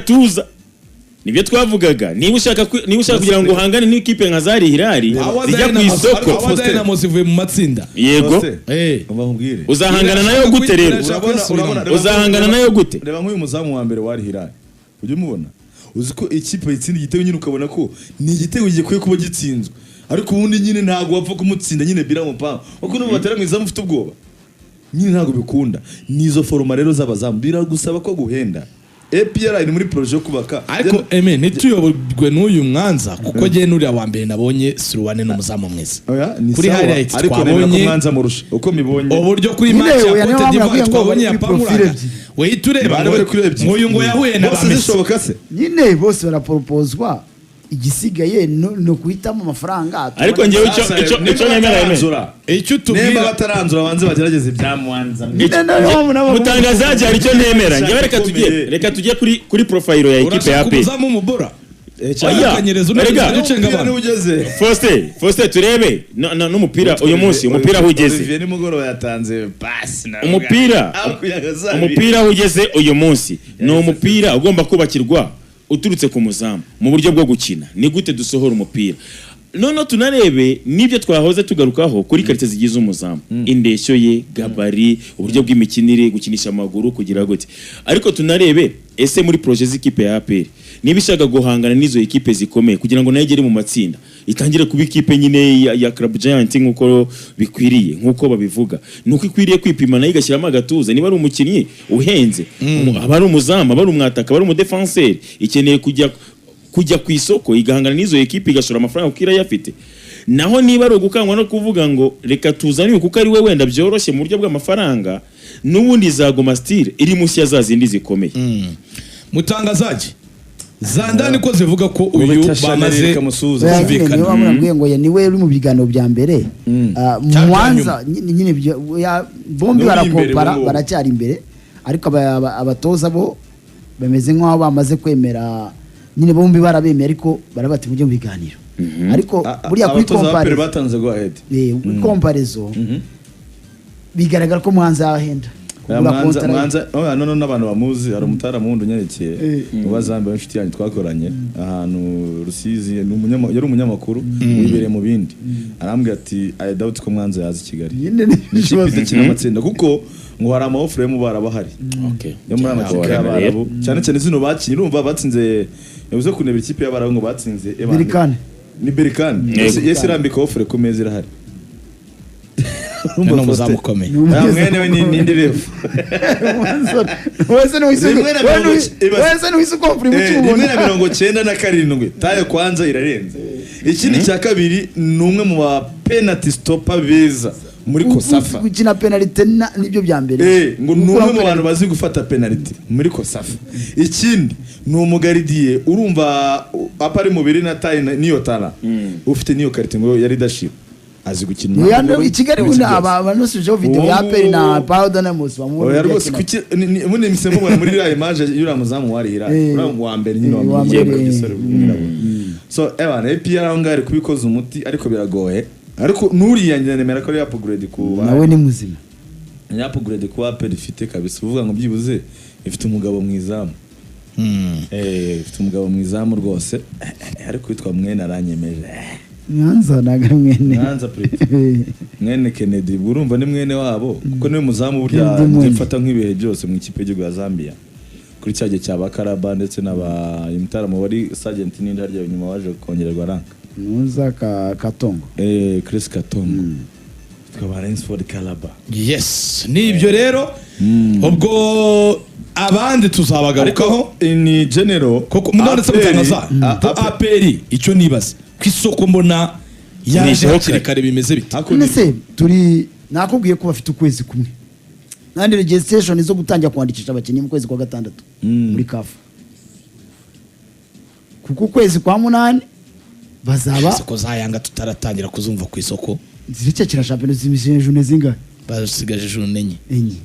Agatuza nibyo twavugaga. Niba ushaka kugira ngo uhangane n'ikipe nka za Hilal zijya ku isoko. Power Dynamo zivuye mu matsinda. Yego. Faustin, umva nkubwire. Uzahangana nayo gute rero? Uzahangana nayo gute? Reba nk'uyu muzamu wa mbere wari Hilal, ujya umubona, uzi ko ikipe itsinda igitego nyine ukabona ko ni igitego gikwiye kuba gitsinzwe, ariko ubundi nyine ntabwo wapfa kumutsinda nyine bira mu pangu, kuko n'ubu batera mu izamu ufite ubwoba nyine, ntabwo bikunda. Nizo foroma rero z'abazamu biragusaba ko guhenda. APR iri muri projet yo kubaka. Ariko eme, ntituyoborwe n'uyu Mwanza, kuko njye n'uriya wa mbere nabonye Suruwane n'umuzamu mwiza. Oya, ni Kuri sawa, highlight ariko nemera ko twabonye Mwanza murusha uko mibonye. Uburyo kuri Nyine match ya oya, niyo Cote mpamvu d'Ivoire nakubwiye ngo twabonye bari kuri profile yapanguraga, ebyiri. wehita ureba Bari ngo bari kuri ebyiri. nk'uyu ngo yahuye na Bose ba Messi. zishoboka se? Nyine bose baraporopozwa, igisigaye ni ukuhitamo amafaranga. Ariko njyewe icyo Sasa icyo niba icyo nemera eme bataranzura, Icyo nimba utubwira bataranzura, banze bagerageze ibya Mwanza. Nyine niyo mpamvu nabo- Mutangazaji, hari icyo nemera njyewe. Reka tujye Ikomeye. Reka tujye kuri profile ya ekipe ya Urashaka APR. umuzamu w'umubora? Oya, Akanyereza undi erega. uzajya ucenga Umupira abantu. niwo ugeze. Faustin, turebe n'umupira uyu munsi, umupira aho ugeze. Olivier nimugoroba yatanze pasi na Umupira aho ugeze uyu munsi ni umupira ugomba kubakirwa uturutse ku muzamu mu buryo bwo gukina. Ni gute dusohora umupira? Noneho tunarebe n'ibyo twahoze tugarukaho kuri qualité zigize umuzamu: indeshyo ye, gabarit, uburyo bw'imikinire, gukinisha amaguru, kugira gute. Ariko tunarebe ese muri projet z'ikipe ya APR, niba ishaka guhangana n'izo ekipe zikomeye kugira ngo nayo igere mu matsinda, itangire kuba ikipe nyine ya club giant nk'uko bikwiriye, nk'uko babivuga, ni uko ikwiriye kwipima nayo igashyiramo agatuza. Niba ari umukinnyi uhenze, aba ari umuzamu, aba ari umwataka, aba ari umudefenseri, ikeneye kujya ku isoko igahangana n'izo ekipe, igashora amafaranga kuko irayafite. Naho niba ari ugukangwa no kuvuga ngo reka tuzane uyu kuko ari we wenda byoroshye mu buryo bw'amafaranga, n'ubundi izaguma style iri munsi ya za zindi zikomeye. Mutangazaji, za ndani ko zivuga ko uyu bamaze Oya, nyine kumvikana. Niyo mpamvu nabwiye ngo niwe uri mu biganiro bya mbere. Ah, Cyangwa Mwanza nyine bombi Niwe uri imbere barakompara. ubu ngubu. Baracyari imbere, ariko abatoza bo bameze nk'aho bamaze kwemera nyine, bombi barabemeye, ariko barabati mujye mu biganiro. Ariko buriya kuri Abatoza ba APR comparaison batanze go ahead. Kuri comparaison bigaragara ko Mwanza yahenda Oya, kugura Mwanza contrat ye. Mwanza, oya, none n'abantu bamuzi, hari umutaramu wundi unyerekeye uba Zambia w'inshuti yanjye twakoranye ahantu Rusizi, ni yari umunyamakuru wibereye mu bindi, arambwira ati: "I doubt ko Mwanza yaza i Kigali." Nyine ni Ni ikipe ikibazo. idakina amatsinda, kuko ngo hari ama offre yo mu Barabu ahari, yo muri amakipe y'Abarabu, cyane cyane zino bakinnye. Urumva batsinze, yavuze kunebera ikipe y'Abarabu ngo batsinze Berkane. Ni Berkane. Yego. Yesi irambika offre ku meza irahari. Ni umuzamu ukomeye. Ni umuzamu. Ah, mwene we ni indi level. Wese ni Rimwe na mirongo wese ni ukomfura. Rimwe ukimubona. na 97 tayo kwanza irarenze. Ikindi cya kabiri, ni umwe mu ba penalty stopper beza muri COSAFA. Gukina penalite nibyo bya mbere. Ngo ni umwe mu bantu bazi gufata penalty muri COSAFA. Ikindi ni umugardien, urumva apa ari mubiri na taille niyo tara ufite niyo qualité ngo ya leadership, azi gukina umwanya I Kigali n'ibiki ubu byose. Abanusujeho video Uwo ya APR na nguwo- Power Dynamos bamubona Oya uburyo rwose akina. kuki ubundi mpise mubona muri iriya image y'uriya muzamu wari Hilal, uriya wa mbere nyine, Wa wa mbere mbere. w'igisore w'umwirabura. So ebana, APR aho ngaho ari kubikoza umuti, ariko biragoye. Ariko n'uriya njye nemera ko ari upgrade ku Nawe ni muzima. Ni upgrade ku APR ifite kabisa, uvuga ngo byibuze ifite umugabo mu izamu. Ifite umugabo mu izamu rwose. Ariko witwa Mwene aranyemeje. Mwanza ntabwo ari mwene. Mwanza Pretty. Mwene Kennedy, ubwo urumva ni mwene wabo, kuko niwe muzamu burya Kennedy njye Mwene. mfata nk'ibihe byose mu ikipe y'igihugu ya Zambia kuri cya gihe cya Bakaraba ndetse n'aba Mutarama wari sergeant n'indi harya nyuma waje kongererwa rank. Nuza ka Katongo. Chris Katongo, tukaba Rensford Kalaba. Yes, nibyo rero, ubwo abandi tuzabagarukaho. Ariko ni general. Koko mudanditse mutangaza APR, icyo nibaza ku isoko mbona yaje Ni hakiri kare, bimeze bite? None se turi nakubwiye ko bafite ukwezi kumwe kandi registration zo gutangira kwandikisha abakinnyi mu kwezi kwa gatandatu muri CAF, kuko ukwezi kwa munani bazaba Isoko za Yanga tutaratangira kuzumva ku isoko. Ziracyakina shampiyona, zimishije journée zingahe? Basigaje journée enye. Enye.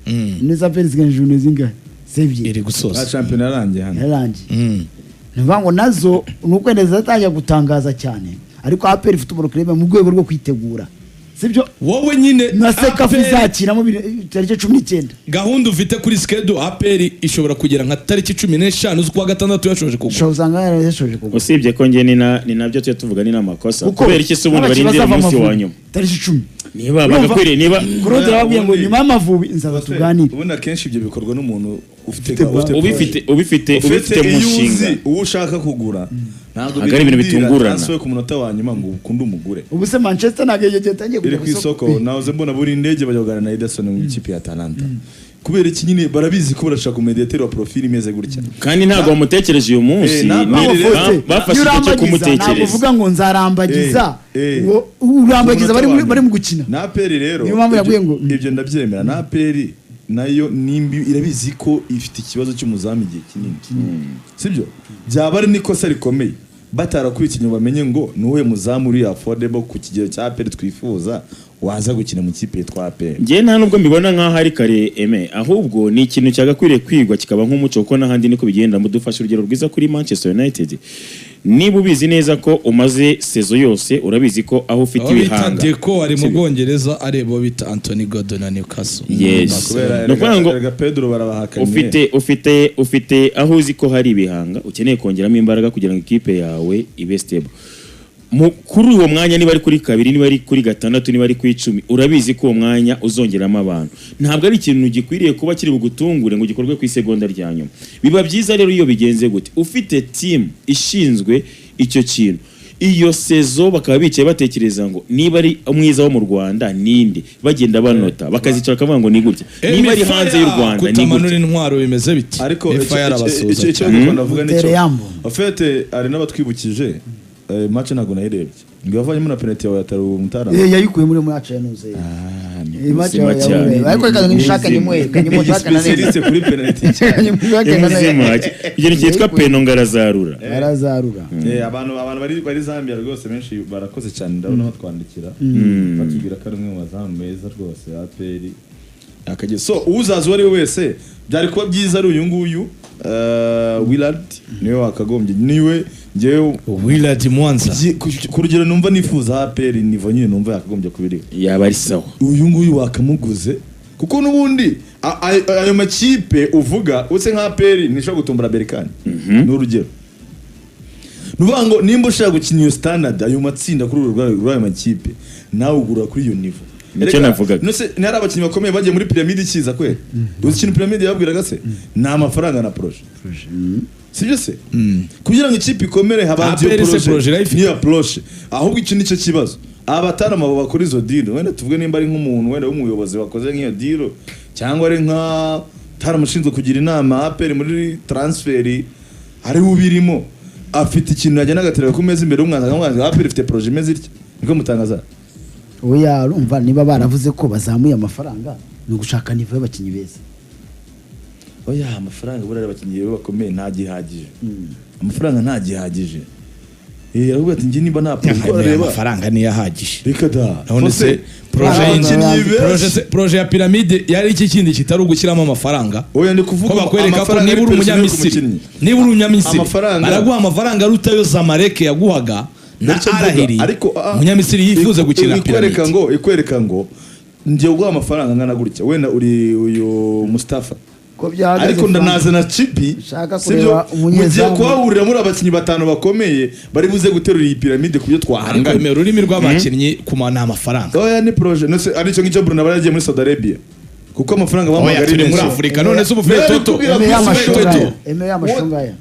Neza pe, zisigaje journée zingahe? Z'ebyiri. Iri gusoza. Shampiyona yarangiye hano. Yarangiye. Ni ukuvuga ngo nazo ni ukwenda zizatangira gutangaza cyane, ariko APR ifite uburokireme mu rwego rwo kwitegura. Sibyo? Wowe nyine Na CECAFA APR izakiramo tariki 19. Gahunda ufite kuri schedule, APR ishobora kugera nka tariki 15 z'ukwa gatandatu yashoje kugura. Ushobora usanga yarashoje kugura. Usibye ko njye ni nabyo tujya tuvuga, ni n'amakosa. Kuko Kubera iki se ubundi n'abakinnyi barindira bazava umunsi wa Amavubi nyuma? tariki 10. Niba Urumva? bagakwiriye, niba Claude arababwiye ngo Ubundi- nyuma y'Amavubi nzaza tuganire. Ubundi akenshi ibyo bikorwa n'umuntu ufite Ufite ubifite ubifite ufite ubifite mu iyo uzi nshinga. uwo ushaka kugura, ntabwo Ntabwo ari ibintu birindira bitungurana. transfer ku munota wa nyuma ngo ukunde umugure. Ubu se Manchester ntabwo igihe yatangiye Iri kujya ku isoko. Nahoze mbona buri ndege bajya kuganira na Ederson mu ikipe ya Atalanta. Kubera iki? Nyine barabizi ko barashaka umediateri wa profile imeze gutya. Kandi ntabwo bamutekereje uyu munsi. Ntabwo Faustin, Bafashe iyo igihe cyo urambagiza, ntabwo kumutekereza. uvuga ngo nzarambagiza, ngo urambagiza bari mu gukina. Na APR rero Niyo mpamvu yabwiye ngo- ibyo ndabyemera. Na APR nayo nimbi irabizi ko ifite ikibazo cy'umuzamu igihe kinini, sibyo? Byaba ari n'ikosa rikomeye batarakurikiye ngo bamenye ngo ni uwuhe muzamu uri affordable ku kigero cya APR twifuza waza gukina mu kipe yitwa APR. Njye nta nubwo mbibona nk'aho ari kare eme, ahubwo ni ikintu cyagakwiriye kwigwa kikaba nk'umuco, kuko n'ahandi niko bigenda. Mudufashe urugero rwiza kuri Manchester United. Niba ubizi neza ko umaze saison yose, urabizi ko aho ufite Aho bita ibihanga Deco ari mu Bwongereza areba uwo bita Anthony Gordon na Newcastle. Yes. Kubera Ni ukuvuga ngo erega Pedro barabahakanye. ufite aho uzi ko hari ibihanga, ukeneye kongeramo imbaraga kugira ngo ikipe yawe ibe stable. Kuri uwo mwanya, niba ari kuri kabiri, niba ari kuri gatandatu, niba ari ku 10, urabizi ko uwo mwanya uzongeramo abantu. Ntabwo ari ikintu gikwiriye kuba kiri bugutungure ngo gikorwe ku isegonda rya nyuma. Biba byiza rero iyo bigenze gute? Ufite team ishinzwe icyo kintu, iyo saison bakaba bicaye batekereza ngo niba ari umwiza wo mu Rwanda ninde, bagenda banota, bakazicara bakavuga ngo ni gutya, niba ari hanze y'u Rwanda ni Kutamanura gutya. intwaro bimeze biti? Ariko Efa yarabasuhuza icyo cyane. icyo ndavuga nicyo Mutere yambo. afete hari n'abatwibukije match ntabwo nayirebye ngo yavanyemo na penalty yawe yatari umutara. Yayikuye muri match ya Nuze. Match Muzima cyane. ariko reka nishaka nyimwe kanyimwe Spécialiste kuri penalty. Muzima, ikintu cyitwa peno ngarazarura. Barazarura. Abantu bari Zambia rwose benshi barakoze cyane, ndabona batwandikira batubwira ko ari umwe mu bazamu meza rwose APR akageze. So uzaza uwo ari we wese byari kuba byiza ari uyu nguyu Willard, niwe wakagombye, niwe njyewe Willard Mwanza. Ku rugero numva nifuza APR niveau nyine numva yakagombye kubiriho. Yaba ari sawa. Uyu nguyu wakamuguze, kuko n'ubundi ayo makipe uvuga use nka APR ntishobora gutombora Berkane, ni urugero. Ni ukuvuga ngo nimba ushaka gukina iyo standard, ayo matsinda kuri uru rwego rw'ayo makipe, nawe ugura kuri iyo niveau. Nicyo Erega, navugaga. none se ntihari abakinnyi bakomeye bagiye muri Pyramide ikiza kwe? Uzi ikintu Pyramide yababwiraga se? Ni amafaranga na projet, sibyo se? Kugira ngo ikipe ikomere habanza iyo APR se projet projet irayifite? niyo approche. Ahubwo iki nicyo kibazo, abatarama abo bakora izo deal, wenda tuvuge nimba ari nk'umuntu wenda w'umuyobozi wakoze nk'iyo deal, cyangwa ari nka taramushinzwe kugira inama APR muri transfer, ari we ubirimo, afite ikintu yagenda agatereka ku meza imbere y'umwanzi akamwanza: APR ifite projet imeze itya, niko mutangaza. Oya, urumva niba baravuze ko bazamuye amafaranga, ni ugushaka niveau y'abakinnyi beza. Oya, amafaranga buriya abakinnyi rero bakomeye ntagihagije, amafaranga ntagihagije. Aravuga ati njye nimba nta projet Aya areba mafaranga niyo ahagije. Reka da. None se projet abakinnyi y'inzu benshi. Projet ya Pyramide yari iki kindi kitari ugushyiramo amafaranga? Oya, ndi kuvuga Ko bakwereka ko amafaranga niba ari uri personal ku umunyamisiri, mukinnyi. niba uri umunyamisiri Amafaranga- baraguha amafaranga aruta ayo Zamalek yaguhaga na Nicyo mvuga. Al Ahly. Ariko Umunyamisiri yifuza gukina ikwereka Pyramide. ngo ikwereka ngo ngiye guha amafaranga angana gutya, wenda uri uyu Mustafa, Ko byahagaze ariko Frank. ndanazana Chipi. Ushaka Sibyo? kureba Mugiye umunyezamu. kuhahurira muri abakinnyi batanu bakomeye bari buze guterura iyi Pyramide ku byo Ariko twahangana. emera, ururimi rw'abakinnyi kuma ni amafaranga. Oya, ni projet. None se aricyo ngicyo Bruno aba yaragiye muri Saudi Arabia kuko amafaranga Oya, bamuhaga ari turi muri menshi. Afurika. None se ubu Mbere Toto kubwira Eme ko y'amashunga Toto. aya. Eme y'amashunga aya.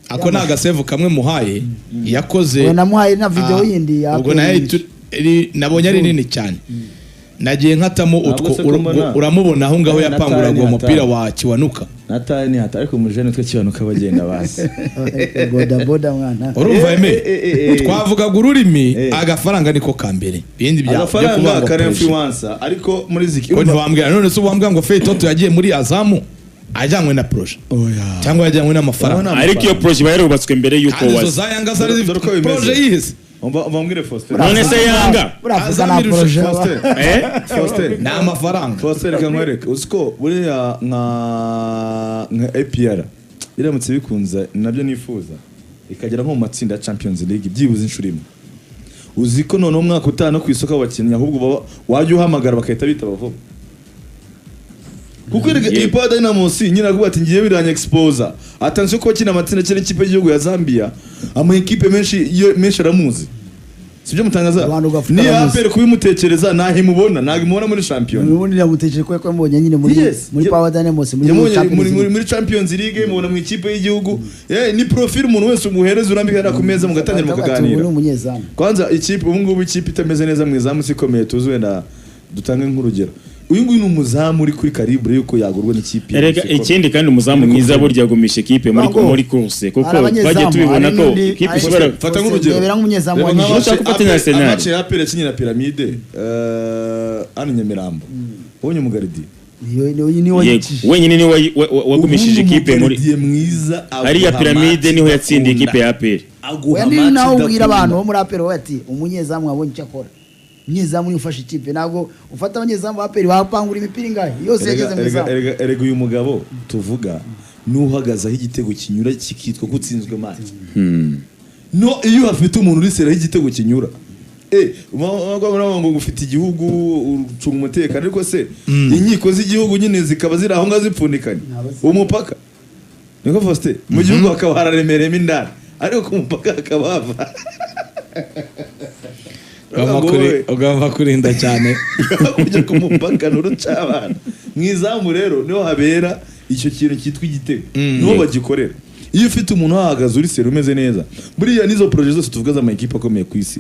Ako ni agasevu kamwe muhaye yakoze. Oya, namuhaye na video yindi ya Ubwo nayo Apple. nabonye ari nini cyane, nagiye nkatamo Ntabwo utwo se ko mbona- uramubona aho ngaho Na yapanguraga Tani uwo mupira hatari. wa Kiwanuka. Nataye ni hata, ariko umujene twe Kiwanuka bagenda basi. Boda boda mwana. Urumva eme, twavugaga ururimi, agafaranga niko ka mbere, ibindi bya byo kuvuga Agafaranga ngo kare projet. influencer ariko muri ziki Ko ntiwambwira, none se wambwira ngo Fei Toto yagiye muri Azamu ajyanywe na projet Oya. cyangwa yajyanywe n'amafaranga? Urabona Ariko iyo projet iba yarubatswe mbere y'uko Kandi izo waza. za Yanga zari Dore zifite uko bimeze. projet yihese. Umva mbwire Faustin. None se Yanga? Uravuga Azam na irusha projet. Faustin. Eh? Faustin. Ni amafaranga. Faustin, reka nkwereke. Uzi ko buriya nka APR biramutse bikunze, nabyo nifuza, ikagera nko mu matsinda ya Champions League byibuze inshuro imwe. Uzi ko noneho umwaka utaha no ku isoko abakinnyi ahubwo wajya uhamagara bakahita bitaba vuba. Kuko iyi Power Dynamos nyine aravuga ati ngiye biranya exposer. Attention ko bakina amatsinda cyane ikipe y'igihugu ya Zambia, ama equipe menshi aramuzi. Sibyo mutangaza? Ni APR kubimutekereza naho imubona, ntago imubona muri shampiyona. Ubundi yamutekereje ko yamubonye nyine muri Power Dynamos muri Champions League, imubona mu ikipe y'igihugu. Ni profile umuntu wese umuhereza urambika ku meza mugatangira mukaganira. Kwanza ikipe ubu ngubu ikipe itameze neza mu izamu sikomeye tuzi wenda dutange nk'urugero. Uyu nguyu ni umuzamu uri kuri calibre yuko yagurwa n'ikipe. Erega ikindi kandi umuzamu mwiza burya agumisha ikipe muri course kuko twagiye tubibona ko ikipe ishobora fata nk'urugero. Rebera nk'umunyezamu wa Niger ushaka gufata na Arsenal. Match ya APR yakinye na Pyramide hano Nyamirambo. Ubonye umugaridi. Wenyine niwe wagumishije ikipe muri hariya Pyramide niho yatsindiye ikipe ya APR. Wenyine nawe ubwira abantu bo muri APR ati umunyezamu wabonye icyo akora. Umunyezamu ufashe ikipe ntabwo ufata abanyezamu ba APR bapangura imipira ingahe yose yageze mu izamu. Erega uyu mugabo tuvuga nuhagaze aho igitego kinyura kikitwa gutsinzwe match. No iyo hafite umuntu uri sera igitego kinyura. Ngo ufite igihugu ucunga umutekano ariko se inkiko z'igihugu nyine zikaba ziri aho ngaho zipfundikanye umupaka. Niko Faustin mu gihugu hakaba hararemereyemo indani ariko ku mupaka hakaba hava. Ugomba kurinda cyane kujya ku mupaka n'urucabana. Mu izamu rero niho habera icyo kintu cyitwa igitego, niho bagikorera. Iyo ufite umuntu ahagaze uri seri umeze neza, buriya nizo projet zose tuvuga z'ama equipe akomeye ku isi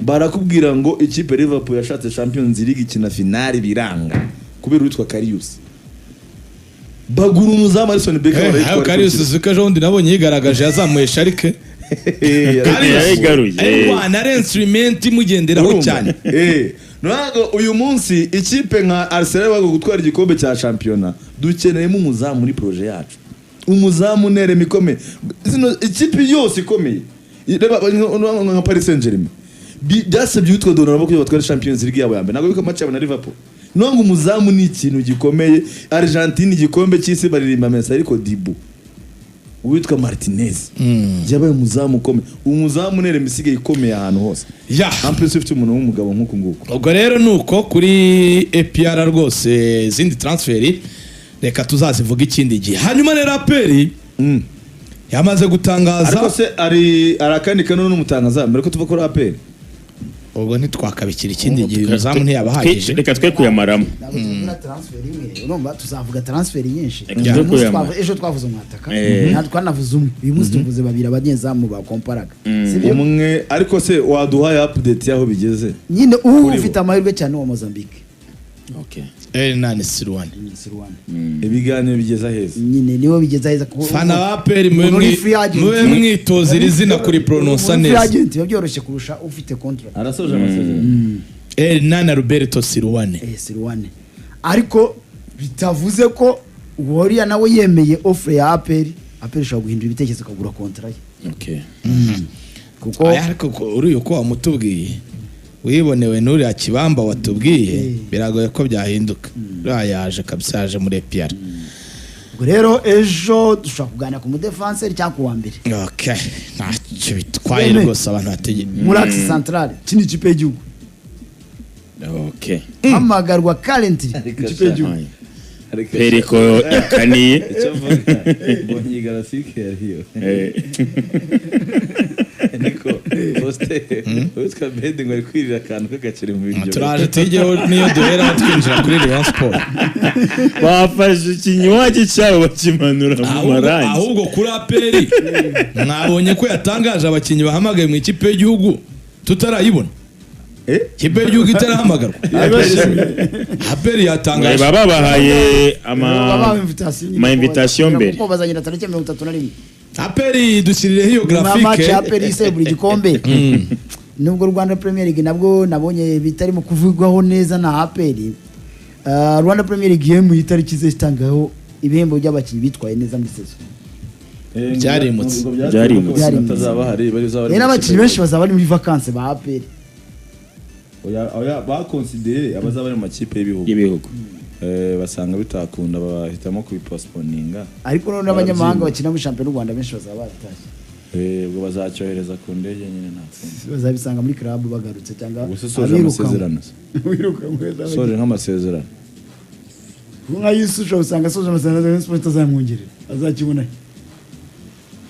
barakubwira ngo ikipe Liverpool yashatse Champions League ikina finale biranga kubera uwitwa Karius. Bagura umuzamu Alisson Becker barayitwara. Karius zuka ejo bundi nabonye yigaragaje yazamuye Schalke. Ari instrument imugenderaho cyane. Ntabwo uyu munsi ikipe nka Arsenal bago gutwara igikombe cya shampiyona dukeneyemo umuzamu muri projet yacu. Umuzamu nere mikome. Zino ikipe yose ikomeye. Reba nka Paris Saint-Germain. Byasabye witwa Donnarumma kugira batware Champions League yabo ya mbere. Ntabwo biko match yabo na Liverpool. Ntabwo umuzamu ni ikintu gikomeye. Argentine igikombe cy'isi baririmba Messi ariko Dibu uwitwa Martinez yabaye umuzamu ukomeye. Umuzamu nere misigaye ikomeye ahantu hose. En plus ufite umuntu w'umugabo nk'uku nguku. Ubwo rero nuko kuri APR rwose izindi transfer reka tuzazivuga ikindi gihe. Hanyuma rero APR yamaze gutangaza. Ariko se ari arakandi kanone n'umutangaza mbere ko tuva kuri APR. Ubwo ntitwakabikira ikindi gihe umuzamu ntiyabahagije. Reka twe kuyamaramo. Transfer imwe urumva tuzavuga transfer nyinshi. Ejo twavuze umwataka twanavuze umwe uyu munsi tuvuze babiri abanyezamu bakomparaga. Umwe ariko se waduhaye update yaho bigeze nyine ubu ufite amahirwe cyane wa Mozambique. Okay. Hernani Sirwane. Ibiganiro bigeza heza. Nyine niwe bigeza heza kuko fana ba APR mwe mwitoza iri zina kuri prononsa neza. Free agent byoroshye kurusha ufite contract. Arasoje amasezerano. Hernani Roberto Sirwane. Sirwane. Ariko bitavuze ko Warrior nawe yemeye offer ya APR, APR ishobora guhindura ibitekerezo kagura contract ye. Okay. Kuko ariko uri uko wamutubwiye wibonewe nuri akibamba watubwiye biragoye ko byahinduka. Yaje kabisa yaje muri APR. Ubwo rero ejo dushobora kuganira ku mudefenseur cyangwa ku wa mbere. Okay, ntacyo bitwaye rwose abantu bategeye. Muri axe centrale kini ikipe y'igihugu. Okay. Hamagarwa currently ikipe y'igihugu. Periko yakaniye icyo mvuga mbonye graphique yariyo. Niko poste witwa Bede ngo ari kwirira akantu kagakiri mu biryo. Turaje tugeho niyo duhera twinjira kuri Rayon Sport. Bafashe ikinywaji cyabo bakimanura mu marangi. Ahubwo kuri APR mwabonye ko yatangaje abakinnyi bahamagaye mu ikipe y'igihugu tutarayibona. Ikipe y'igihugu itarahamagarwa. APR yatangaje. Baba bahaye ama invitation mbere. Kuko bazanyira tariki 31. APR dushyirireho iyo graphique. Match APR isebura igikombe. Nubwo Rwanda Premier League nabwo nabonye bitarimo kuvugwaho neza na APR. Rwanda Premier League yemu itariki zitangaho ibihembo by'abakinnyi bitwaye neza muri season. Byarimutse. Batazaba hari bari zaba. Rero abakinnyi benshi bazaba bari muri vacances ba APR. Oya bakonsidere abazaba bari mu makipe y'ibihugu. Basanga bitakunda bahitamo kubipostponinga. Ariko none abanyamahanga bakina muri shampiyona y'u Rwanda benshi bazaba batashye. Ubwo bazacyohereza ku ndege nyine nta kundi. Bazabisanga muri club bagarutse cyangwa Ubwo se soje amasezerano se? Wirukanwe. Soje nk'amasezerano. Nka Yusu ushobora usanga asoje amasezerano, Rayon Sports itazamwongerera, azakibona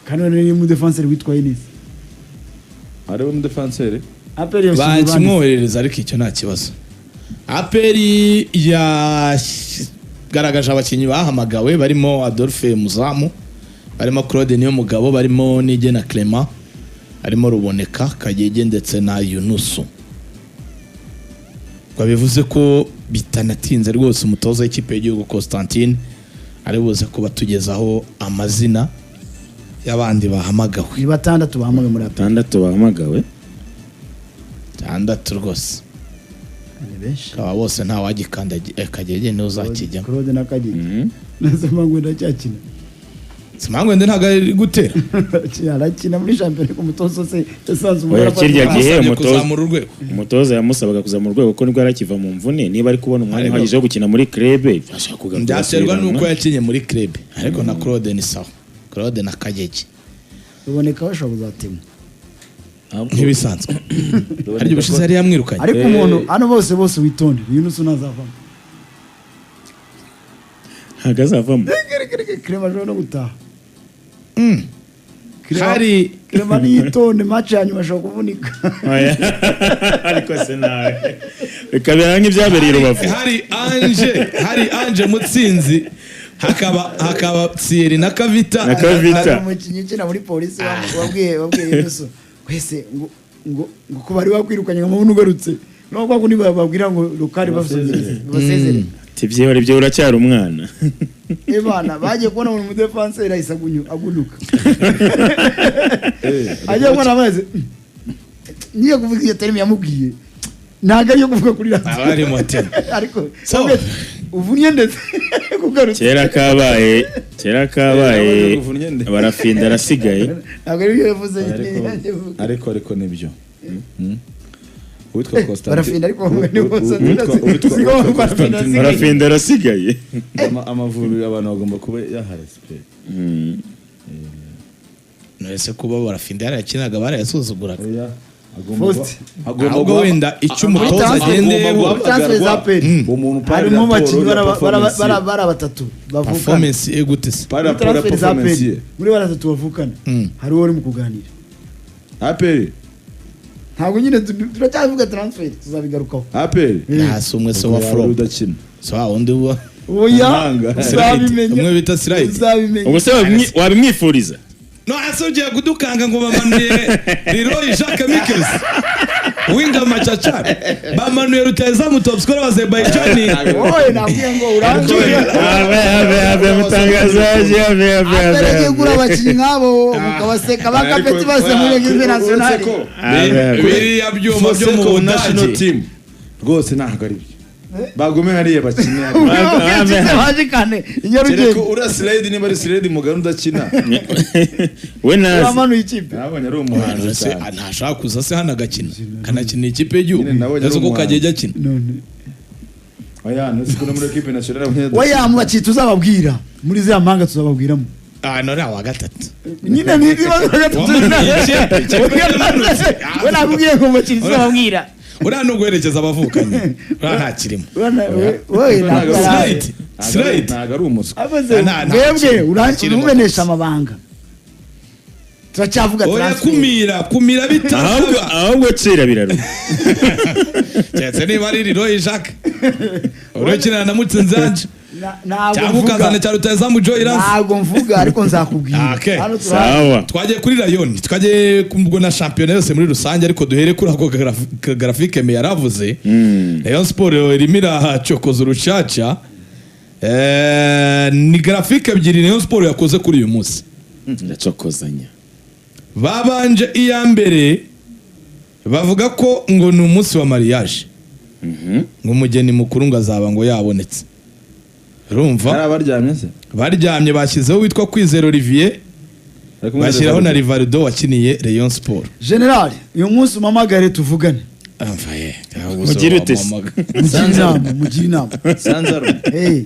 kandi noneho ni umudefanseri witwaye neza. Hariho umudefanseri. APR yashimye abandi. Bakimwoherereza, ariko icyo nta kibazo. APR yagaragaje abakinnyi bahamagawe, barimo Adolphe Muzamu, barimo Claude Niyomugabo, barimo Nigena Clement, harimo Ruboneka, Kagege ndetse na Yunusu. Ngo bivuze ko bitanatinze rwose, umutoza w'ikipe y'igihugu Constantine ari buze kuba tugezaho amazina y'abandi bahamagawe. Ni batandatu bahamagawe muri APR. Batandatu bahamagawe. Batandatu rwose. Ni benshi. Aba bose nta wagikandagira, Kagege niwe uzakijyamo. Claude na Kagege nase mpamvu ndacyakina. Simangwende ntabwo ari gutera. Arakina muri shampiyona, ariko umutoza se yasanze Oya, kirya gihe Amusabye umutoza kuzamura urwego. Umutoza yamusabaga kuzamura urwego, kuko nibwo yarakiva mu mvune. Niba ari kubona umwanya uhagije wo gukina muri club, ashaka kugaruka. Byaterwa n'uko yakinnye muri club, ariko na Claude ni sawa, Claude na Kagege. Ruboneka bashobora kuzatema. Nk'ibisanzwe, ariko ubushize yari yamwirukanye. Ariko umuntu hano bose bose witonde, Yunusu ntazavamo. Ntabwo azavamo. Clement ashobora no gutaha. Hari Clement niyitonde, match ya nyuma ashobora kuvunika. Oya. Ariko se nawe bikabera nk'ibyabereye i Rubavu. Hari Ange Mutsinzi, hakaba Thierry na Kavita. Na Kavita. Hari umukinnyi ukina muri Polisi wabwiye Yunusu wese ngo ko bari bakwirukanye ngo mubone ugarutse, no kwa kundi bababwira ngo rukari basezere. Ati byihore byo, uracyari umwana. Ebana bagiye kubona umuntu umudefanseri ahise agunuka, agiye kubona amazi. Niyo kuvuga iyo terme yamubwiye, ntabwo ariyo kuvuga kuri radiyo. Aba ari moteri. Ariko uvunnye ndetse kugarutse. Kera kabaye, kera kabaye. Uvunnye nde? Barafinda arasigaye. Ntabwo aribyo yavuze. Ariko nibyo. Uwitwa Constantine Barafinda, ariko ni Uwitwa Constantine. Barafinda arasigaye. Amavubi abantu bagomba kuba yaha respect. None kuba Barafinda yarayakinaga barayasuzuguraga? Oya, agomba Faustin. agomba Ahubwo wenda icyo umutoza agendeyeho. Transfer za APR. Umuntu pari harimo raporo abakinnyi ya performance ye. bara batatu bavukana. Performance ye gute se? Pari Muri raporo ya transfer za performance APR ye. muri batatu bavukana hari uwo uri mu kuganira. APR. Ntabwo nyine turacyavuga transfer, tuzabigarukaho. APR. Nta umwe se wa flop? Udakina. So wa wundi wa Oya. Impanga. Uzabimenya. Umwe bita Sirayidi. Uzabimenya. Ubwo se wabimwifuriza? No ase ugiye kudukanga ngo bamanuye Leroy Jacques Michels, winga machachari, bamanuye rutahizamu top scorer wa Azerbaijan. Wowe nabwiye ngo urangiye. Ave ave ave, mutangazaji, ave ave ave. APR agiye kugura abakinnyi nk'abo mukabaseka, bakapeti bose muri equipe nationale. Ave, ave. Biriya byuma byo mu national Budage. team rwose ntabwo ari byo, bagume hariya bakine hariya. Baje kane Kereka inyarugenge. uriya Slade, niba ari Slade mugani udakina. We nazi. Wamanuye ikipe. Nabonye ari umuhanzi Ese cyane. ntashaka kuza se hano agakina, kanakina ikipe y'igihugu? Nyine nabonye ari Ese uko umuhanzi. Kagege akina. None Oya, ntuzi ko no muri equipe nationale abonye adakina. Oya, mu bakinnyi tuzababwira muri ziriya mpanga tuzababwiramo. Ah, none wa gatatu. Nyine ni ibibazo gatatu. Wamanuye ikipe yamanutse. We nakubwiye ngo mu bakinnyi tuzababwira. Uriya ni uguherekeza abavukanye, uriya ntakirimo. Wowe ntabwo Slide. Slide. Ntabwo ari umuswa. Abaze. Nta Mwebwe kirimo. umenesha amabanga, turacyavuga Oya. transfer. Kumira Ahubwo bitazaba. Ahubwo cira biraruha. Keretse niba ari Leroy Jacques uriya ukinana na Mutsinzi Ange, Ntabwo cyangwa mvuga. ukazana cya rutahizamu Joy Lance. Ntabwo mvuga, ariko nzakubwira. Okay. Hano turahari. Sawa. Twagiye kuri Rayon, twagiye ubwo na shampiyona yose muri rusange, ariko duhere kuri ako graphique me yaravuze. Rayon Sport irimo iracokoza urucaca. Ni graphique ebyiri Rayon Sport yakoze kuri uyu munsi. Ndacokozanya. Babanje iya mbere bavuga ko ngo ni umunsi wa mariage, ngo umugeni mukuru ngo azaba ngo yabonetse, urumva? Hari abaryamye se? Baryamye bashyizeho witwa Kwizera Olivier, Ari kumwe na bashyiraho na Rivaldo. Rivaldo wakiniye Rayon Sport. General, uyu munsi umpamagare tuvugane. Mugire ute se? Mugire inama, mugire inama. Sanzaro. Hey.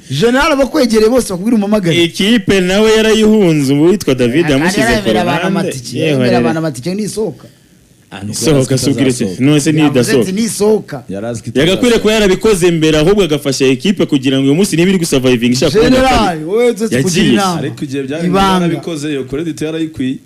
General abakwegereye bose bakubwira umamagare. Ikipe nawe yarayihunze, ubu witwa David yamushyize ku Yaremera abantu ruhande. amatike, yaremera abantu amatike nisohoka. Sohoka se ubwire se none se Yavuze ati nidasohoka? Nisohoka. Yarazi ko Yagakwiriye kuba yarabikoze mbere, ahubwo agafasha ekipe kugira ngo uyu munsi niba iri gusavayivinga ishaka kubona General kabiri. wowe tuzi kugira Yagiye. inama. Ariko igihe byari Ibanga. yarabikoze, iyo credit yarayikwiye.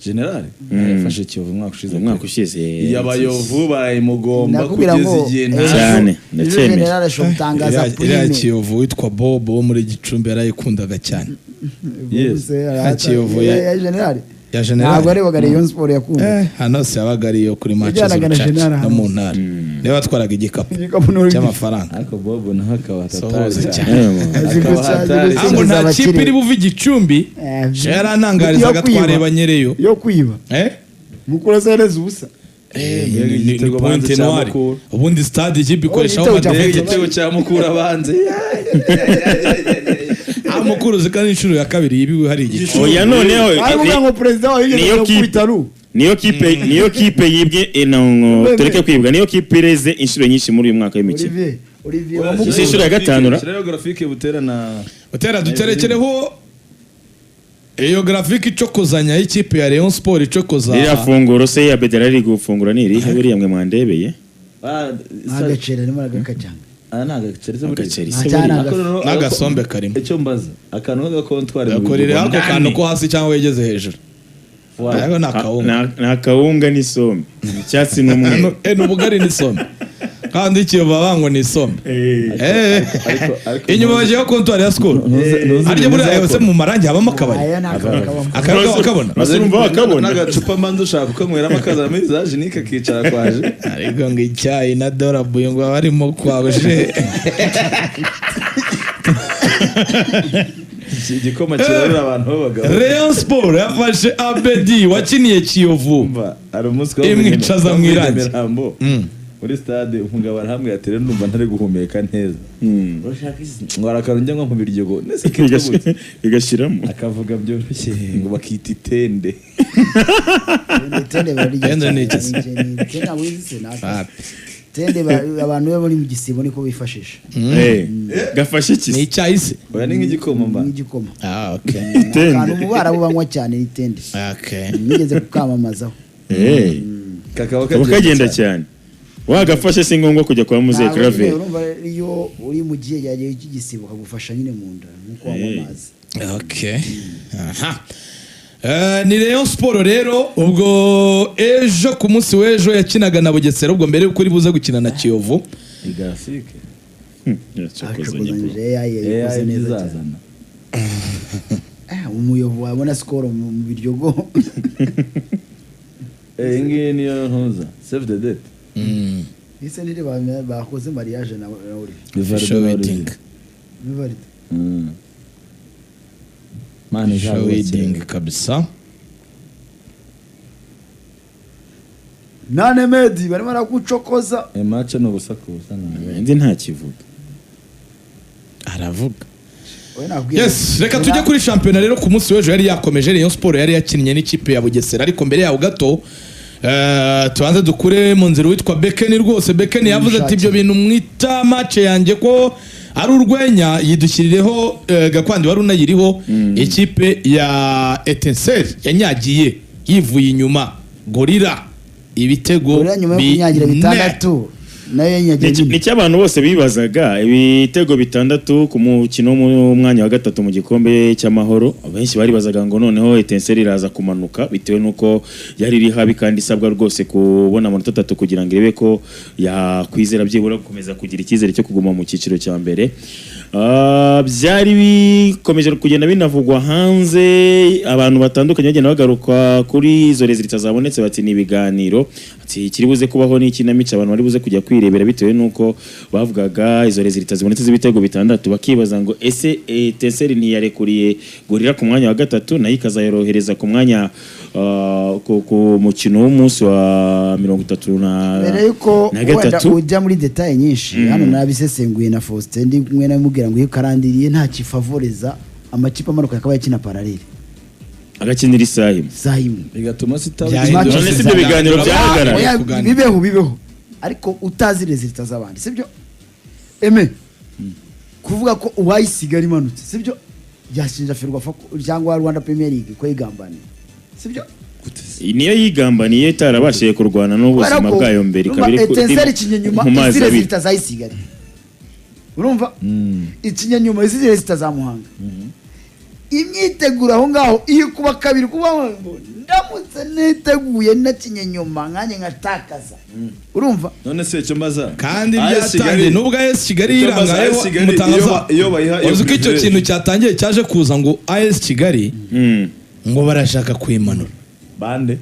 General yafashe Kiyovu umwaka ushize. Umwaka ushize. Iya Bayovu barayimugomba Ndakubwira kugeza ngo igihe ejo- nta Cyane, ejo ndacyemera. General ashobora gutangaza Iriya prime. Kiyovu witwa Bobo wo muri Gicumbi yarayikundaga cyane. Yes. Ya Kiyovu ya General. Ya General. Ntabwo arebaga Rayon Sport yakunda. Hano se yabaga ariyo kuri match Yajyanaga na z'urucaca General no hano. mu ntara, niwe watwaraga igikapu Igikapu n'urugi. cy'amafaranga. Ariko Bobo nawe akaba Sohoze hatari cyane. Azi Akaba guca- azi hatari. guca- Ngo nta abakire. kipe iri buve Igicumbi. Yarantangarizaga Yo kwiba. twareba nyereyo. Yo kwiba. Mukura sereza ubusa. Ni Igitego banze Pointe cya Noire. Mukura. Ubundi stade ikipe ikoreshaho igitego cya amadege. Igitego cya Mukura banze. Mukuru zika n'inshuro ya kabiri yibiwe hari Igicumbi. Oya, noneho Aravuga ngo perezida wawe yigeze niyo kipe. gukubita ru. Niyo kipe yibwe, no, tureke kwibwa, niyo kipe ireze inshuro nyinshi muri uyu mwaka w'imikino. Olivier, Olivier Oya, wa Mukura. Isi inshuro ya gatanu ra. Shyirayo graphique Butera na Butera, duterekereho iyo graphique icokozanya y'ikipe ya Rayon Sport icokoza. Ririya funguro se ya Bedera riri gufungura ni irihe buriya mwe mwandebeye? Agaceri arimo aragakacanga. Aya ni agaceri se buriya? Agaceri Nta se cyana buriya? Ariko noneho- N'agasombe karimo. Icyo mbaza, akantu k'agakontwari mu Gakorera bigoma. ako kantu ko hasi cyangwa wegeze hejuru. Ariko ni akawunga. Ni akawunga n'isombe, icyatsi n'umweru. Ni ubugari n'isombe, kandi Ikiyovu baba ngo ni isombe. Ariko- Inyuma bagiyeho kontwari ya Skol. Ntuzi Harya buriya ibintu se mu marangi habamo akabari? Aya ni akabari kabamo. Akabari wakabona. Basi urumva wakabona. N'agacupa mbanza ushaka ukanyweramo akazana muri za jenike akicara kwaje. Ariko ngo icyayi na dorabuye ngo barimo kwaje. Igikoma kirarura abantu b'abagabo. Rayon Sport yafashe Abedi wakiniye Kiyovu. Umva, hari umunsi Imwicaza mu irangi. Nyamirambo, muri stade, umugabo arahamwe ati: "Rero ndumva ntari guhumeka neza." Urashaka iki? Ngo hari akantu njya nko mu biryogo nese kitwa gute? Bigashyiramo. Akavuga byoroshye ngo bakita itende. Tende bararya. Tende ni iki se? Tende ntabwo uyizi se natwe. Tende abantu iyo bari mu gisibo niko bifashisha. Gafashe iki Ni se? icyayi se? Oya, ni nk'igikoma mba. Nk'igikoma. Ah, okay. Itende. Akantu mu Barabu banywa cyane ni tende. Okay. Nigeze kukamamazaho. Kakaba Kaba kagenda cyane, wagafashe si ngombwa kujya kwa muzehe Ntabwo nyine Claver. urumva iyo uri mu gihe cyagiye cy'igisibo kagufasha nyine mu nda nkuko wanywa amazi. Okay. Aha. Ni Rayon Sport rero ubwo ejo ku munsi w'ejo yakinaga na Bugesera, ubwo mbere yuko iri buze gukina na Kiyovu. Igraphique. Acokozanyije AI yayikoze AI neza cyane. bizazana. Umuyovu wabona Skol mu biryogo. Iyi ngiyi niyo ntuza save the date. Ese nire bakoze mariage na Olivier? Official wedding. Bibarita. Mani. Official wedding kabisa. Nane Medi barimo baragucokoza. Match ni ubusa ku busa ntabwo. Ndi nta kivuga. Aravuga. Wowe nakubwira. Yes, reka tujye kuri shampiyona rero. Ku munsi w'ejo yari yakomeje, Rayon Sport yari yakinnye n'ikipe ya Bugesera, ariko mbere yaho gato tubanze dukure mu nzira witwa Bekeni rwose. Bekeni yavuze ati: "Ibyo bintu mwita match yanjye ko ari urwenya." Yidushyirireho Gakwandi wari unayiriho. Ikipe ya Etincelle yanyagiye yivuye inyuma Gorilla ibitego Gorilla nyuma yo kunyagira bine. bitandatu nayo yanyagiye bine. Nicyo abantu bose bibazaga, ibitego bitandatu ku mukino w'umwanya wa gatatu mu gikombe cy'amahoro. Benshi baribazaga ngo noneho Etincelle iraza kumanuka bitewe n'uko yari iri habi kandi isabwa rwose kubona amanota atatu kugira ngo irebe ko yakwizera byibura gukomeza kugira icyizere cyo kuguma mu cyiciro cya mbere. Byari bikomeje kugenda binavugwa hanze, abantu batandukanye bagenda bagaruka kuri izo résultats zabonetse, bati ni ibiganiro, ati ikiri buze kubaho ni ikinamico, abantu bari buze kujya kwirebera, bitewe n'uko bavugaga izo résultats zibonetse z'ibitego bitandatu, bakibaza ngo ese Etincelle ntiyarekuriye Gorilla ku mwanya wa gatatu, nayo ikazayorohereza ku mwanya ku mukino w'umunsi wa 31 Mbere yuko na wenda gatatu. ujya muri détails nyinshi, hano nabisesenguye na Faustin ndi kumwe namubwira ngo iyo calendrier nta kifavoreza amakipe amanuka yakabaye akina parallèle. Agakinira isaha imwe. Isaha imwe. Bigatuma sitaba. Byahindura. None si ibyo biganiro byahagarara? Oya, Kuganira. bibeho bibeho, ariko utazi résultats z'abandi, sibyo eme? Kuvuga ko uwayisigara imanutse, sibyo, yashinja Ferwafa cyangwa Rwanda Premier League ko yigambaniye, sibyo? Niyo yigambaniye itarabashije kurwana n'ubuzima Kubera ko bwayo mbere, ikaba iri Etincelle ikinye nyuma mu mazi izire abiri. zihita zayisigara, urumva, ikinye nyuma izire zihita za Muhanga. Imyiteguro aho ngaho iyo kuba kabiri, kuba ngo ndamutse niteguye nakinye nyuma nkanjye nkatakaza, urumva? None se icyo mbaza, Kandi AS byatangiye Kigali- nubwo AS Kigali Icyo mbaza, yirangayeho AS Kigali mutangaza. iyo bayiha iyo Uzi ko icyo privilege. kintu cyatangiye cyaje kuza ngo AS Kigali ngo barashaka kuyimanura. Bande?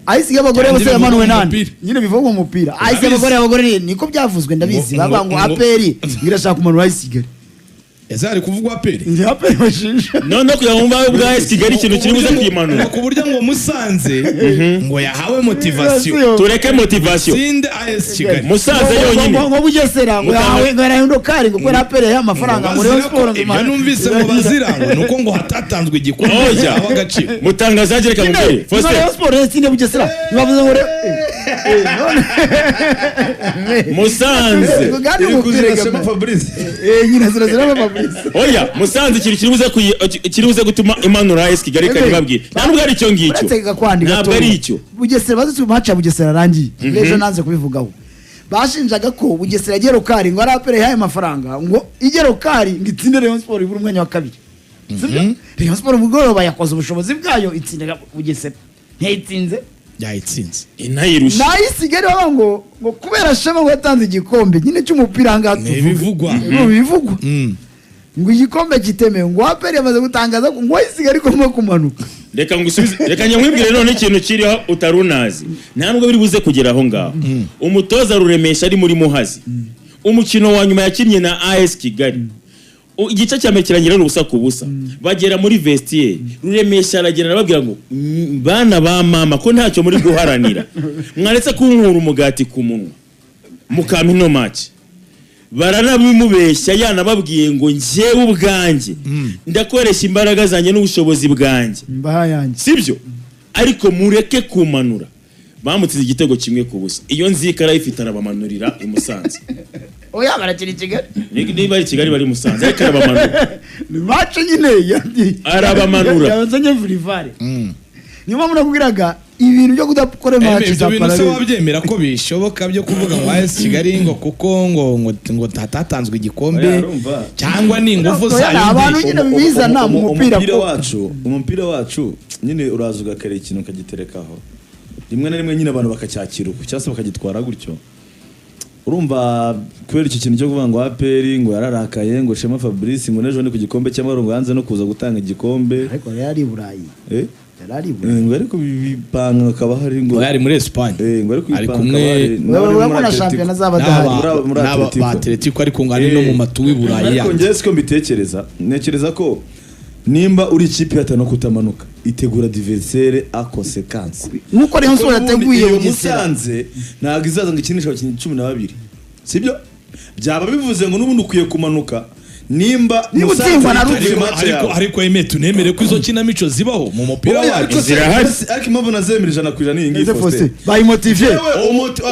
Ayisiga abagore Kandi bose bivugwa yamanuwe mu nande? mupira. Nyine bivugwa mu mupira, ayisiga Urabizi. abagore niko byavuzwe, ndabizi. Bavuga ngo APR irashaka kumanura ayisiga. Ese hari kuvugwa APR? Ni APR bashinja. Noneho kugira ngo mbabe bwa AS Kigali ikintu kiri buze kuyimanura, Ku buryo ngo Musanze ngo yahawe motivation, tureke motivation, tsinde AS Kigali. Musanze yonyine. Ngo Bugesera ngo yahawe ngo yahawe indokari, ngo kubera APR yahaye amafaranga ngo Rayon Bazira ko Sport ngo ibyo numvise ngo bazira ngo nuko ngo hatatanzwe igikombe Oya. cyahawe agaciro. Mutangazaje, reka mubwire. Nyine Faustin. Rayon Sport yatsinze Bugesera, ntibavuze ngo none Musanze. Ngo kandi Iri umupira kuzira Shema Fabrice. Nyine zirazira Fabrice. Oya, Musanze ikintu kiri buze gutuma imanura AS Kigali, Ebe. ikabibabwira, nta nubwo ari icyo ngicyo. Uretse gakwandi Ntabwo gatoya. ari icyo. Bugesera bazi match ya Bugesera arangiye ejo, nanze kubivugaho. Bashinjaga ko Bugesera yagiye rokari, ngo ari APR yahaye amafaranga ngo ijye rokari ngo itsinde Rayon Sport ibure umwanya wa kabiri, sibyo? Rayon Sport mugoroba yakoze ubushobozi bwayo itsindira Bugesera, ntiyayitsinze? Yayitsinze. Inayirusha. Nayisigare bavuga ngo kubera Shema ngo yatanze igikombe nyine cy'umupira aha ngaha Ni tuvuga. ibivugwa. Ni ibivugwa ngo igikombe kitemewe, ngo APR yamaze gutangaza ko ngo ayisigare igomba kumanuka. Reka ngusubize, reka nyamwibwire none ikintu kiriho utari unazi. Nta nubwo biri buze kugera aho ngaho. Umutoza Ruremesha ari muri Muhazi, umukino wa nyuma yakinnye na AS Kigali, igice cya mbere kirangira ari ubusa ku busa. Bagera muri vestiaire, Ruremesha aragenda arababwira ngo: "Bana ba mama, ko ntacyo muri guharanira, mwaretse kunkura umugati ku munwa mukampa ino match?" Baranabimubeshya, yanababwiye ngo: "Njyewe ubwanjye ndakoresha imbaraga zanjye n'ubushobozi bwanjye, Mbaha yanjye." sibyo, ariko mureke kumanura. Bamutsinze igitego 1-0. Iyo nzika arayifite, arabamanurira i Musanze. Oya, barakina i Kigali. Niba ari i Kigali, bari i Musanze, ariko arabamanura. Ni match nyine Arabamanura. Yazanye vurivare, niyo mpamvu nakubwiraga ibintu byo kudakora match Ibyo za bintu se parallel. wabyemera ko bishoboka byo kuvuga ngo AS Kigali ngo kuko ngo hatatanzwe igikombe, Oya, urumva. cyangwa ni ingufu Oya, zayo abantu mbi? nyine bizana mu mupira Umupira wacu nyine uraza ugakareba ikintu ukagiterekaho, rimwe na rimwe nyine abantu bakacyakira uko cyangwa se bakagitwara gutyo. Urumva, kubera icyo kintu cyo kuvuga ngo APR ngo yararakaye, ngo Shema Fabrice ngo n'ejo ni ku gikombe cy'amahoro ngo yanze no kuza gutanga igikombe. Ariko yari ari i Burayi. Eh? Yari ari i Burayi. Ngo ariko bipanga akaba hari ngo Oya, ari muri Espagne. Ngo ariko Ari bipanga kumwe akaba hari n'abari muri Urabona Atletico. shampiyona zaba adahari. Muri n'aba Atletico. ba Atletico, ariko ngo ari no mu matu w'i Burayi Ariko yandi. njyewe siko mbitekereza. Ntekereza ko nimba uri ikipe ihatana no kutamanuka, itegura adversaire en conséquence. Nk'uko Rayon Sport Kuko yateguye ubundi iyo Bugesera. Musanze ntabwo izaza ngo ikinishe abakinnyi 12, sibyo? Byaba bivuze ngo n'ubundi ukwiye kumanuka nimba Niba Musanze utsindwa na yiteguye Rutsiro. match Ariko yawe. ariko eme tunemere ko izo kinamico zibaho mu mupira Oya, wacu. ariko se- Zirahari. Ariko impamvu nazemera 100% ni iyi ngiyi, Ese Faustin. Faustin bayimotive. Yewe,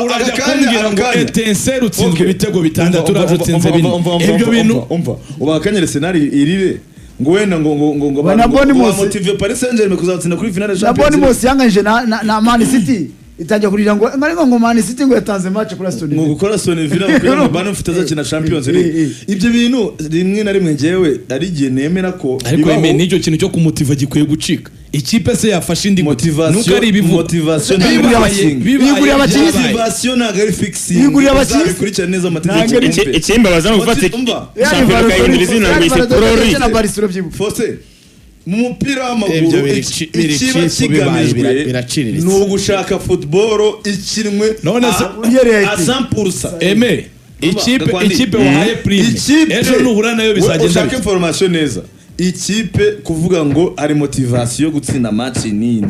Urajya aka kanya- kumbwira ngo aka kanya. Etincelle utsinzwe Okay. ibitego 6, Umva, uraje umva, utsinze umva, 4, umva, umva, ibyo umva, bintu. umva uba akanya Arsenal irire ngo wenda ngo Na Bournemouth. motive Paris Saint-Germain kuzatsinda kuri finale Na Champions League. Bournemouth yanganyije na Man City, itangiye kurira ngo ariko ngo Man City ngo yatanze match kuri Aston Ngo Villa. gukora Aston Villa ngo kugira ngo bane ufite azakina Champions League. Ibyo bintu rimwe na rimwe njyewe ari igihe nemera ko Ariko bibaho. eme n'icyo kintu cyo kumutiva gikwiye gucika. Ikipe se yafashe indi gute? Motivation, Nuko ari ibivugwa. motivation ntabwo Yiguriye ari abakinnyi. fixing. Bibaye, Yiguriye abakinnyi. byabaye. Motivation ntabwo ari fixing. Yiguriye abakinnyi. Uzabikurikirane neza amategeko. Ntabwo ari- Ikimbabaza ni ugufata Umva. shampiyona ukayihindura izina ngo yise Pro League. Na Barcelona byibuka. Faustin, mu mupira w'amaguru Ibyo biri biri ikiba cheap, bibaye kigamijwe biraciriritse. ni ugushaka football ikinwe None se- a 100%. Eme ikipe Gakwandi. ikipe wahaye prime, Ikipe ejo nuhura nayo we bizagenda ushaka bite? information neza. Ikipe kuvuga ngo hari motivation yo gutsinda match ni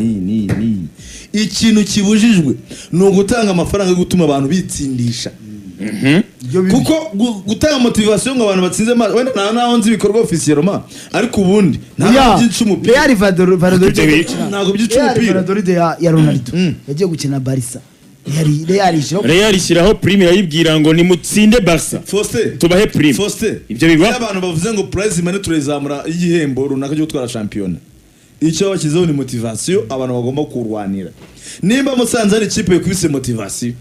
ikintu kibujijwe ni ugutanga amafaranga yo gutuma abantu bitsindisha, kuko gutanga motivation ngo abantu batsinze match, wenda nta naho nzi ibikorwa officiellement, ariko ubundi ntabwo byica umupira. Real Valladolid Ibyo yagiye gukina. Ntabwo byica Real umupira. Valladolid ya Ronaldo yagiye gukina na Barca. Yari Real ishyiraho. Real ishyiraho prime, irayibwira ngo nimutsinde Barca Faustin, tubahe prime. Faustin, Ibyo biba. Iyo abantu bavuze ngo prize money turayizamura y'igihembo runaka cyo gutwara shampiyona, icyo bashyizeho ni motivation abantu bagomba kurwanira. Nimba Musanze ari ikipe ikubise motivation,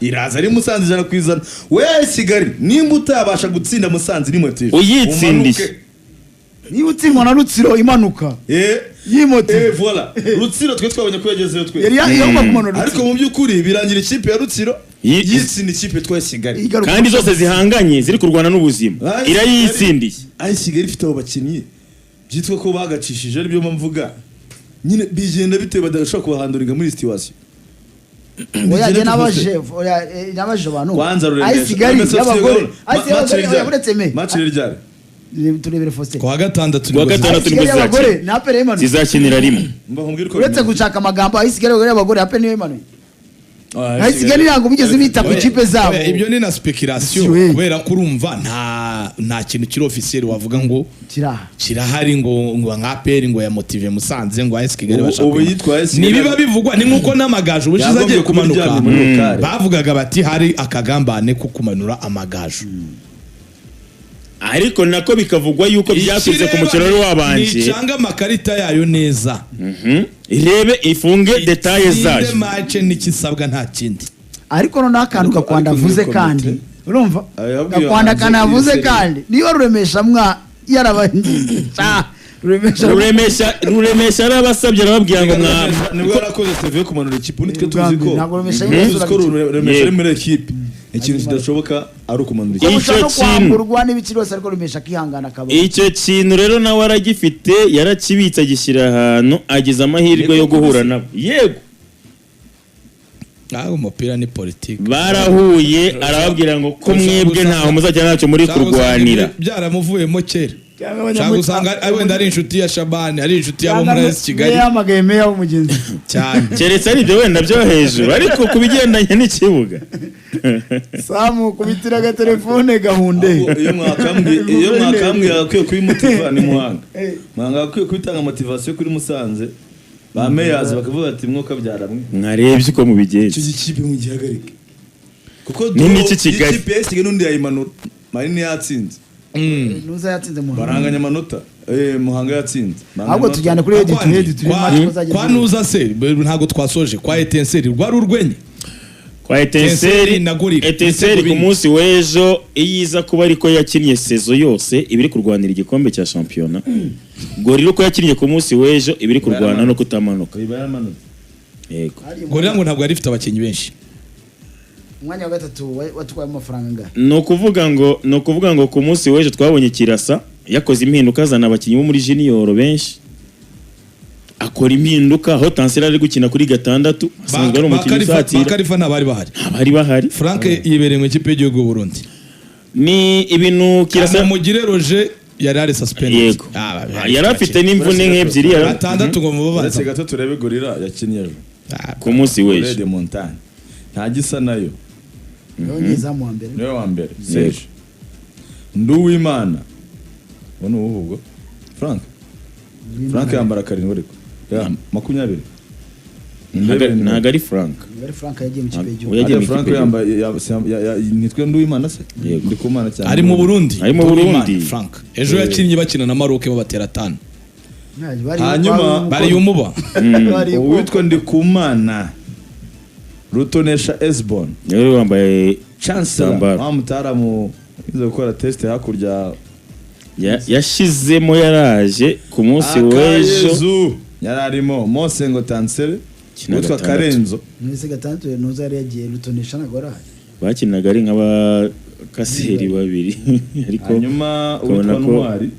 iraza ari Musanze 100%. We Kigali, nimba utabasha gutsinda Musanze ni motivation, Uyitsindiye. umanuke. Niba utsindwa na Rutsiro imanuka yimotive. Voilà, Rutsiro twe twabonye ko yagezeyo twe. Yari yagomba kumanura Ariko Rutsiro. mu by'ukuri birangira ikipe ya Rutsiro yitsinda ikipe yitwa Kigali. Igaruka. Kandi zose zihanganye, ziri kurwana n'ubuzima, irayitsindiye. Ayi, Kigali ifite abo bakinnyi byitwa ko bagacishije, aribyo mvuga nyine, bigenda bitewe badashobora kubahanduringa muri situation. Oya, njye nabaje, oya, nabaje abantu. Kwanza Ayi Kigali y'abagore, Ayi Kigali y'abagore, oya, uretse me. Match ryari? Turebere, Faustin. Kuwa gatandatu. Kuwa Nibwo gatandatu. Ayi Kigali Nibwo y'abagore zizakina. na APR imanuye. Zizakinira rimwe. Mba nkubwire uko Uretse bimeze. gushaka amagambo, Ayi Kigali y'abagore, APR niyo imanuye. Ayi Kigali ntabwo bigeze bita ku kipe zabo. Oya, ibyo ni na speculation, Si we. kubera ko urumva nta kintu kiri officiel wavuga ngo Kiraha. kirahari, ngo nka APR ngo ya motive Musanze, ngo AS Kigali bashaka Ubu kuyimara. yitwa AS Kigali. Nibiba bivugwa ni nkuko n'Amagaju ubushize Yagombye agiye kuba kumanuka, iryamye muri lokale. Bavugaga bati hari akagambane ko kumanura Amagaju. Ariko nako bikavugwa yuko byaturutse ku mukino wari wabanje. Nicanga amakarita yayo neza. Irebe, ifunge détails Itsinde zayo. match, n'ikisabwa nta kindi. Ariko noneho akantu Gakwanda Ariko avuze muri kandi komite- urumva Yabwiye Gakwanda hanze kanavuze iyi kandi niba Ruremesha mwa yarabangiye, Ruremesha. Ruremesha arabasabye, arababwira ngo mwa Nibwo yarakoze save yo kumanura ikipe. Ubundi twe tuzi ko Ntabwo Ruremesha tuzi ko Ruremesha ari Yego. muri ekipe, ikintu kidashoboka ari ukumanura ikipe. Icyo Ushobora no kintu. kwamburwa n'ibiki byose, ariko Ruremesha akihangana akaba Icyo kintu rero nawe aragifite, yarakibitse, agishyira ahantu, agize amahirwe yo guhura nabo, yego. Ah, umupira ni politiki. Barahuye, arababwira ngo ko mwebwe ntaho muzajya, ntacyo muri kurwanira. Byaramuvuyemo kera. Cyangwa usanga ari wenda ari inshuti ya Shabani, ari inshuti y'abo muri AS Kigali. Yahamagaye meya w'umugenzi. Cyane. Keretse ari ibyo wenda byo hejuru, ariko ku bigendanye n'ikibuga. Samu kubitira agatelefone gahunde. Ahubwo iyo mwakambwiye akwiye kubimutiva ni Muhanga. Muhanga akwiye kubitanga motivation kuri Musanze, ba meyazi bakavuga ati mwuka byaramwe. Mwarebye uko mubigenza. Icyo gikipe mugihagarike kuko Ni n'iki Kigali? Ikipe ya Kigali n'undi yayimanura, Marine yatsinze. Nuza yatsinze Muhanga. Baranganya amanota, Muhanga yatsinze. Baranganya Ahubwo amanota. tujyane kuri head to head, turi match ko zageze. Kwa nuza se ntabwo twasoje kwa Etincelle, rwari urwenye. Kwa Etincelle na Gorilla. Etincelle ku Ibitego bine. munsi w'ejo, iyo iza kuba ariko yakinnye saison yose, iba iri kurwanira igikombe cya shampiyona. Gorilla uko yakinnye ku munsi w'ejo, iba iri kurwana no kutamanuka. Iba yaramanutse. Yego. Gorilla ngo ntabwo yari ifite abakinnyi benshi. Umwanya wa gatatu watwaye amafaranga angahe? Ni ukuvuga ngo ku munsi w'ejo twabonye Kirasa yakoze impinduka, azana abakinnyi bo muri junior benshi, akora impinduka aho Tansera ari gukina kuri gatandatu, asanzwe ari umukinnyi usatira. Bakarifa ntabari bahari. Abari bahari. Frank yibereye mu ikipe y'igihugu y'u Burundi. Ni ibintu Kirasa. Mugire Roger yari ari suspended. Yego, yari afite n'imvune nk'ebyiri Batandatu ngo Uretse mubabanza. gato turebe Gorilla yakinnye ejo. Ku munsi w'ejo. Gorilla de Montagne nta gisa nayo. Niwe nyezamu wa mbere. Niwe wa mbere, Serge Nduwimana. Uwo ni uwuhe ubwo? Frank yambara 7, ariko ya 20. Ntago ari Frank. Niba Frank yagiye mu kipe y'igihugu. Yagiye mu Frank ikipe. Yambaye nitwe Nduwimana se? Yego. Ndikumana cyane. Ari mu Burundi. Ari mu Burundi. Frank ejo yakinnye bakina na Maroc babatera atanu. Hanyuma, Bari umuba. Bari Uwitwa Ndikumana Rutonesha Esbon. Niwe wambaye Chancellor. Igitambaro. Wa mutaramu yize gukora test hakurya. Yashizemo, yaraje ku munsi w'ejo. Akayezu yari arimo Mose ngo Tansere. Kina Witwa gatandatu. Karenzo. Mwese gatandatu nuza yari yagiye, Rutonesha ntabwo ari ahari. Bakinaga ari nk'abakaseri babiri, ariko Hanyuma ukabona uwitwa ko Ntwari,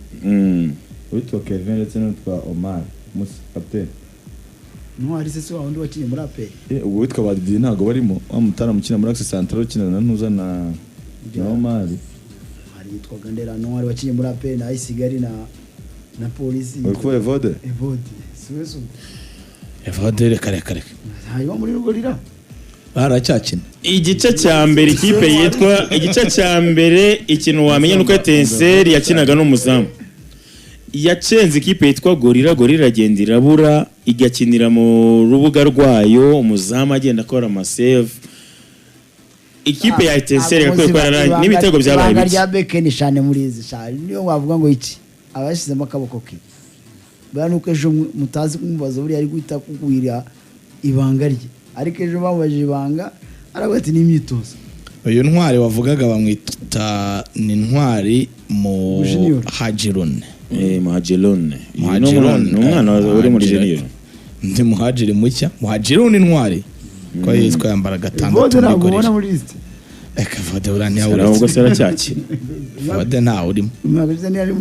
uwitwa Kevin ndetse n'uwitwa Omar Musa kapiteni. Ntwari se si wa wundi wakinnye muri APR? Ubwo witwa Badidier ntabwo barimo, wa mutaramu ukina muri Axe Central ukina na Ntuza na Omar. Hari yitwaga Ndera Ntwari wakinnye muri APR na AS Kigali na Polisi. Uri kuba Evode. Evode si we se ubwo? Evode, kare kare. Hanyuma muri Gorilla Baracyakina. Igice cya mbere, ikipe yitwa, igice cya mbere, ikintu wamenya nuko Etincelle yakinaga n'umuzamu yacenze ikipe yitwa Gorilla. Gorilla iragenda irabura, igakinira mu rubuga rwayo, umuzamu agenda akora amasave. Ikipe ya Etincelle yakwiye kuba yararangiye n'ibitego byabaye ibanga bike. Rya Bekeni shane muri izi shane, niyo wavuga ngo iki, aba yashyizemo akaboko ke. Buriya nuko ejo mutazi kumubaza, buriya ari guhita kugwira ibanga rye, ariko ejo bamubajije ibanga aravuga ati ni imyitozo. Uyu Ntwari wavugaga bamwita ni Ntwari mu Junior. Hajirune. Muhajirone. Muhajirone. Ni umwana uri muri junior. Ndi Muhajiri mushya, Muhajirune Ntwari, ko yitwa yambara gatandatu Vode muri ntabwo ubona Gorilla. muri lisite. Eka, Vode uriya ubwo ntiyawuretse. se aracyakina? Vode ntawe urimo. Umwaka ushize ntiyari.